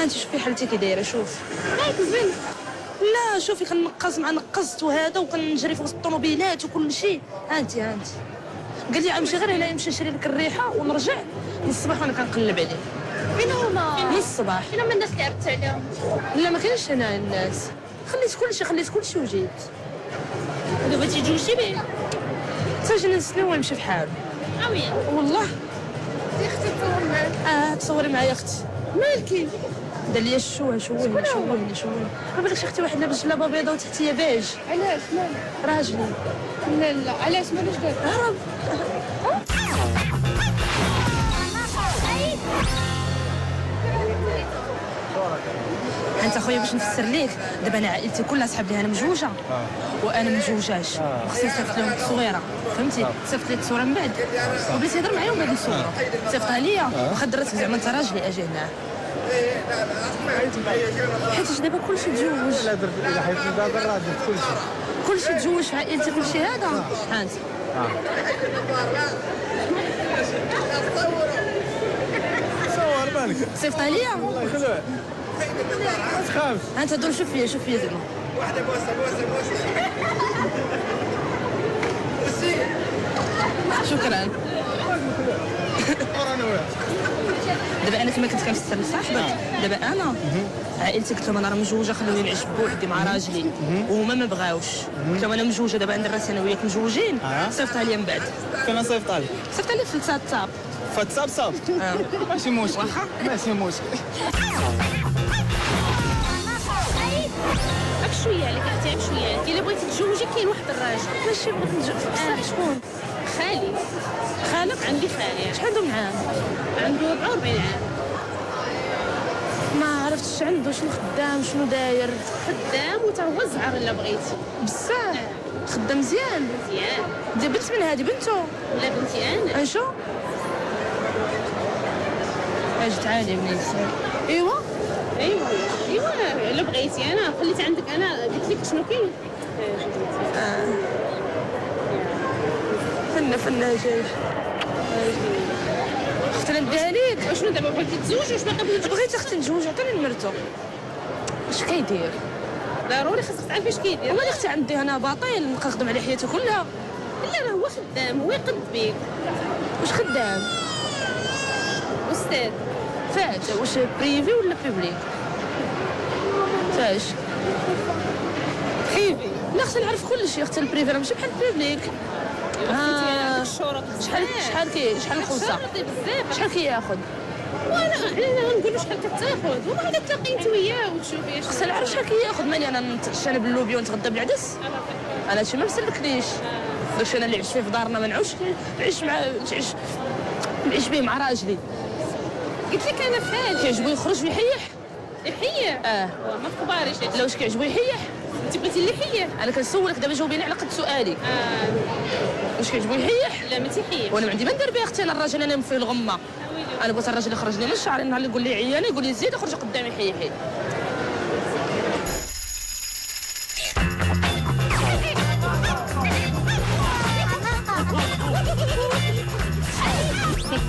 انت شوفي حالتي كي دايرة. شوف مالك زوين؟ لا شوفي كنقص مع نقصت وهذا وكنجري في وسط الطوموبيلات وكل شيء. انت قال لي امشي غير هنا، نمشي نشري لك الريحة ونرجع. من الصباح وانا كنقلب عليه. فين هما؟ من الصباح. فين هما الناس اللي عرفت عليهم؟ لا ما كاينش هنا الناس، خليت كل شيء، خليت كل شيء وجيت. ودابا تيتزوجتي به؟ حتى جينا نسناو ويمشي في حاله. oui والله. يا اختي تصور معاك. تصوري معايا اختي. مالكي؟ دار لي الشوه، شوهني شوهني شوهني. ما بالكش اختي واحد لابس جلابه بيضاء وتحتيه بيج. علاش مالك؟ راجلي. لا لا علاش مالوش دار؟ هرب. انت خويا باش نفسر ليك دابا، انا عائلتي كلها صحاب لي انا مجوجه وانا مجوجاش، وخصني نصيفط لهم التصويره، فهمتي؟ صيفط لي التصويره من بعد وبغيت يهضر معايا ومن بعد نصورو، صيفطها ليا واخا درت زعما انت راجلي اجي هنا، حيت دابا كلشي تزوج. لا درت الا حيت دابا راه درت كلشي، كلشي تزوج في عائلتي كلشي هذا. ها انت صور مالك؟ صيفطها ليا. والله خلوه ما تخافش. ها انت دور شوف فيا، شوف فيا زعما. واحدة بوسة بوسة بوسة. شكرا. دابا انا كما كنت كنفسر لصاحبك، دابا انا عائلتي قلت لهم انا راه مجوجه، خلوني نعيش بوحدي مع راجلي، وهما ما بغاوش. قلت لهم انا مجوجه دابا عندي الراس انا وياك مجوجين. صيفطها لي من بعد. فين صيفطها لك؟ صيفطها لي في الواتساب. في الواتساب صافي. ماشي مشكل. واخا؟ ماشي مشكل. بشوية عليك اختي، بشوية عليك. الا بغيتي تتزوجي كاين واحد الراجل. ماشي بغيت نتزوج بصح. شكون؟ خالي. خالك؟ عندي خالي. شحال عنده من عام؟ عنده 44 عام. ما عرفتش عنده شنو خدام، شنو داير. خدام وتا هو زعر الا بغيتي. بصح خدام مزيان. مزيان. دي بنت من هادي بنتو؟ لا بنتي انا. اشو؟ اجي تعالي بنيتي. ايوا ايوا ايوا الا بغيتي انا خليت عندك، انا قلت لك شنو كاين. فنه فنه جاي. اختي انا نديها ليك. وشنو دابا بغيتي تزوجي؟ واش باقي بغيتي؟ بغيت اختي نتزوج، عطيني نمرتو. اش كيدير؟ ضروري خاصك تعرفي اش كيدير. والله اختي عندي انا باطل نبقى نخدم على حياتي كلها. لا راه هو خدام، هو يقد بك. واش خدام؟ استاذ. فاش؟ واش privé ولا public؟ فاش؟ privé. لا خصني نعرف كل شيء اختي. ال privé راه ماشي بحال ال public. الشروط. شحال شحال كي شحال الخلصة؟ بزاف. شحال كياخذ؟ وانا حنا غنقولوا شحال كتاخذ وما غادي تلاقي انت وياه وتشوفي. خصني نعرف شحال كياخذ. مالي انا نتعشى انا باللوبيا ونتغدى بالعدس؟ انا هادشي ما مسلكنيش. داكشي انا اللي عشت فيه في دارنا ما نعاودش نعيش مع نعيش به مع راجلي. قلت لك انا خالي كيعجبو يخرج ويحيح. يحيح؟ ما في كباريش. لا واش كيعجبو يحيح؟ انت بغيتي اللي يحيح؟ انا كنسولك دابا جاوبيني على قد سؤالي. واش كيعجبو يحيح؟ لا ما تيحيحش. وانا ما عندي ما ندير به اختي. انا الراجل انا فيه الغمة. انا بغيت الراجل يخرج لي من شعري، النهار اللي يقول لي عيانه يقول لي زيد اخرج قدامي حيحي.